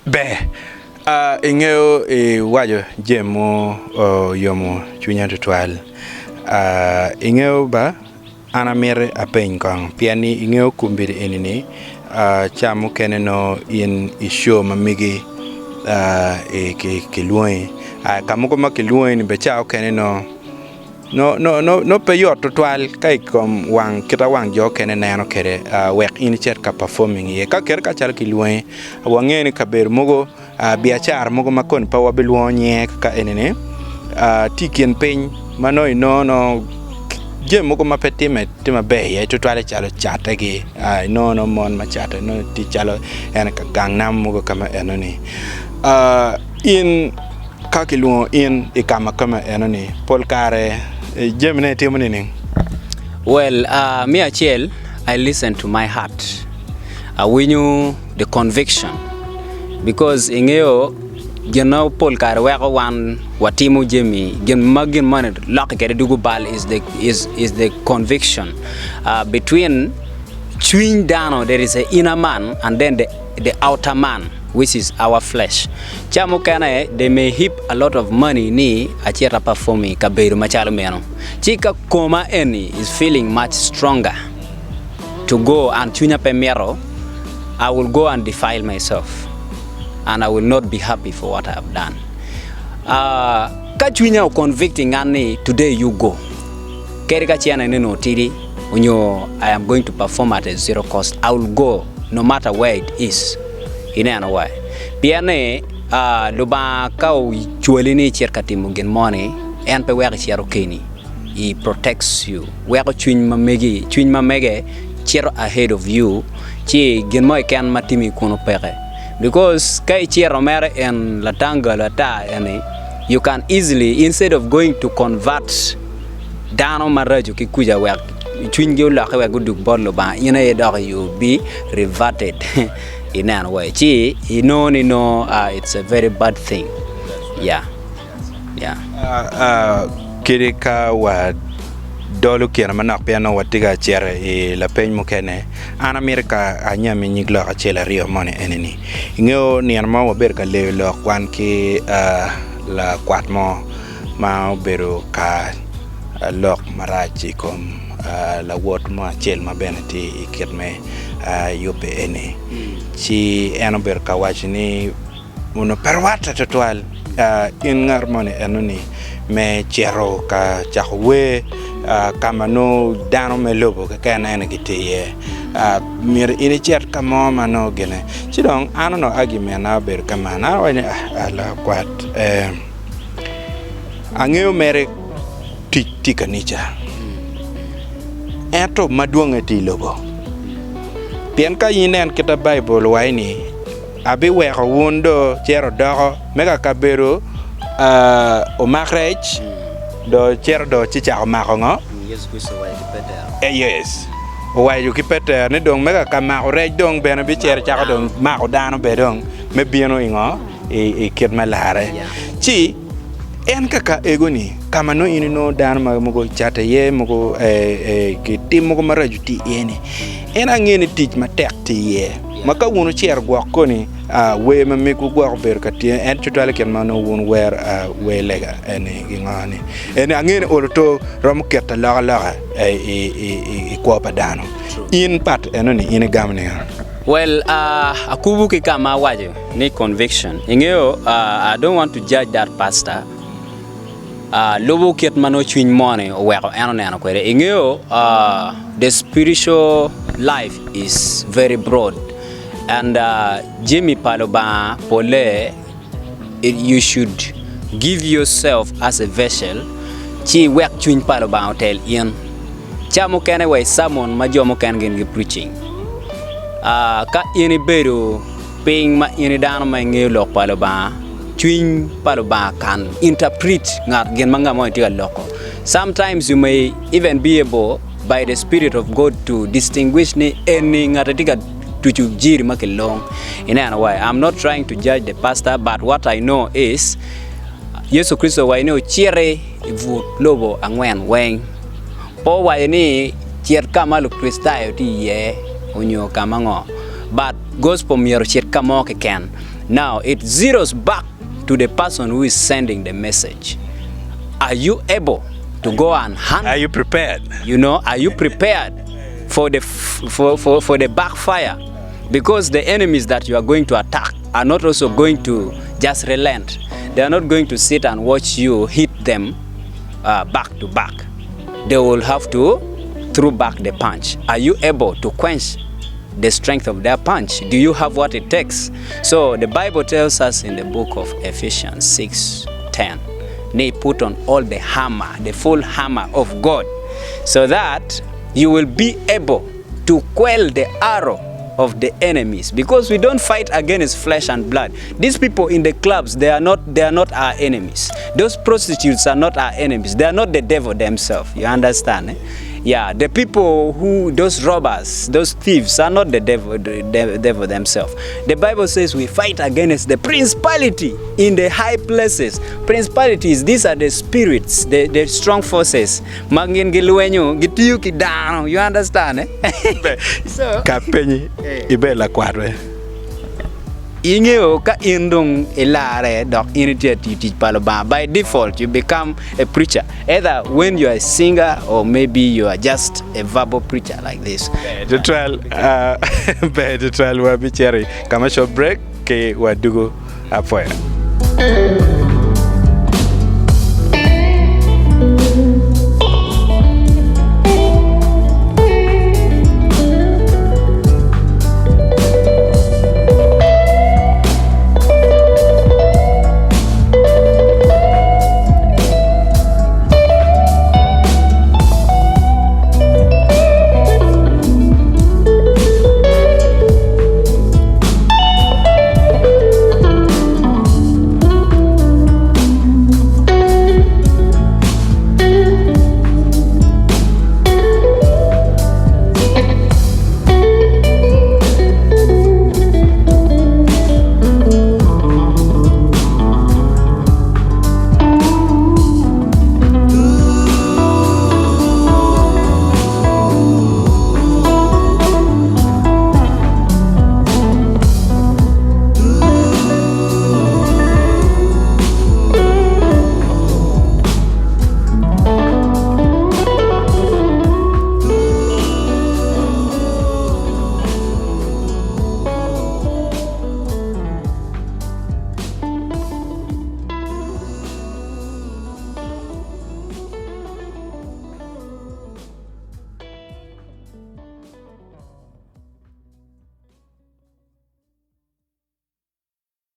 Ber, ingeyo iwaco jami mo oyomo cwinya tutwal. Ingeyo ba an amiti apeny kong pien ni ingeyo kombeddi eni ni ca mukene nongo in i show ma megi kilwongi ka mogo ma kilwongi ni bene ca mukene nongo Nongo pe yot tutwal ka i kom wang kita wang jo okene neno kwede wek in icit ka performing iye. Ka kit ka calo kilwongi, wangeyo ni kabedo mogo biacara mogo ma koni pe wabilwongo nyinge kaka eni-ni tye i kin piny ma nongo inongo nongo jami mogo ma pe timme tye maber iye tutwalle calo cattegi inongo nongo mon ma catte nongo tye calo en ka gang namo mogo ka ma enoni. In ka kilwongo in i ka ma kama enoni, pol kare jamine itimo nining? Well, uh, me acel, I listen to my heart. Awinyo the conviction because ingeyo gin ma pol kare weko wan watimo jami gin ma gin moni lokke kwede dugo bal is the, is, is the conviction uh, between cwiny dano there is a inner man and then the, the outer man. which is our flesh. Ca mukene they may heap a lot of money ni acit a perform i kabedo macalo meno. Ci ka koma eni is feeling much stronger to go and cwinya pe mito, I will go and defile myself and I will not be happy for what I have done. Uh, ka cwinya o convicting an ni today you go, kadi ka cene ni nongo tidi onyo I am going to perform at a zero cost, I will go no matter where it is. Ineno wa? Pien ni Lubanga ka ocwali ni icit ka timo gin moni, en pe weko icito keni. He protects you. Weko cwiny ma megi, cwiny ma mege cito ahead of you, ci gin mo keken ma timi kunu peke. Because ka icito mere en latangalo ata eni, you can easily, instead of going to convert dano maraco ki kuca wek cwinygi olokke wek gudug bot Lubanga, in aye dok you will be reverted ineno wa ci inongo ni nongo it's a very bad thing yeah yeah. Kadi ka wadolo kine manok pien nongo watye ka cito i lapeny mukene, an amito ka anyami nyig lok acel aryo moni eni-ni. Ingeyo nino mo wabedo ka leyo lok wan ki lakwat mo ma obedo ka lok marac i kom lawot mo acel ma bene tye i kit me yubbe eni ci en obedo ka waco ni onongo pe rwatte tutwal in ngat moni enoni me cito ka cako wer ka ma nongo dano me lobo keken aye gitye iye myero in icit ka mo ma nongo gine ci dong an onongo argument na obedo ka man an awaco ni lakwat Angeyo mere tic tye i kanica, ento madwonge tye i lobo. Pien ka in inen kit ma Baibul waco ni, Abiweko wun do cito doko me ka kabedo omak rec, do cito do ci cako mako ngo? Yes, owaco ki Petero ni dong me ka ka mako rec dong bene bicito cako dong mako dano bene dong me bino i ngo? I kit me larre. Ci en kaka ego-ni, ka ma nongo in inongo dano ma mogo cato iye, mogo ki tim mogo maraco tye iye-ni, en ange ni tic matek tye iye. Ma ka wun wucito gwok koni, wer ma megwu gwok obedo ka tye, en tutwal i kit ma nongo wun wuwero wer lega eni ki ngo-ni. Eni ange ni olo to romo keto alokaloka i kwo pa dano. In pat enoni in igamo ningo? Well, akubo ki ka ma awaco. Ni conviction ingeyo I don't want to judge that pastor lubo kit ma nongo cwiny moni oweko en oneno kwede ingeyo the spiritual life is very broad and jami pa Lubanga pole you should give yourself as a vessel ci iwek cwiny pa Lubanga otel in. Ca mukene wa i sermon ma jo mukene gin gi preaching ka in ibedo piny ma in i dano ma ingeyo lok pa Lubanga, cwiny pa Lubanga can interpret ngat gin ma ngat moni tye ka loko. Sometimes you may even be able by the spirit of God to distinguish ni eni ngat tye ka tucu jiri ma kilong. Ineno wai, I'm not trying to judge the pastor but what I know is Yecu Kricito owaco ni ociti i but lobo angwen weng. Pe owaco ni cit ka ma Lukricitayo tye iye onyo ka ma ngo but gospel myero ocit ka mo keken. Now it zeroes back to the person who is sending the message. Are you able to go and handle? Are you prepared? You know, are you prepared for the for, for, for the backfire? Because the enemies that you are going to attack are not also going to just relent. They are not going to sit and watch you hit them uh, back to back. They will have to throw back the punch. Are you able to quench the strength of their punch? Do you have what it takes? So the Bible tells us in the book of Ephesians 6:10, nay, put on all the hammer, the full hammer of God, so that you will be able to quell the arrow of the enemies because we don't fight against flesh and blood these people in the clubs they are not they are not our enemies those prostitutes are not our enemies they are not the devil themselves you understand eh? Yeah, the people who, those robbers, those thieves are not the devil, the devil themselves. The Bible says we fight against the principality in the high places. Principalities, these are the spirits, the, the strong forces. Ma gin gilwenyo, gitiyo ki dano. You understand? Eh? so, Ka penyi, ibedo lakwat we. Ingeyo ka in dong ilarre dok in itye ka tiyo tic pa Lubanga, by default you become a preacher either when you are a singer or maybe you are just a verbal preacher like this. Ber tutwal, ber tutwal wabicito i commercial break ki wadugo apwoya.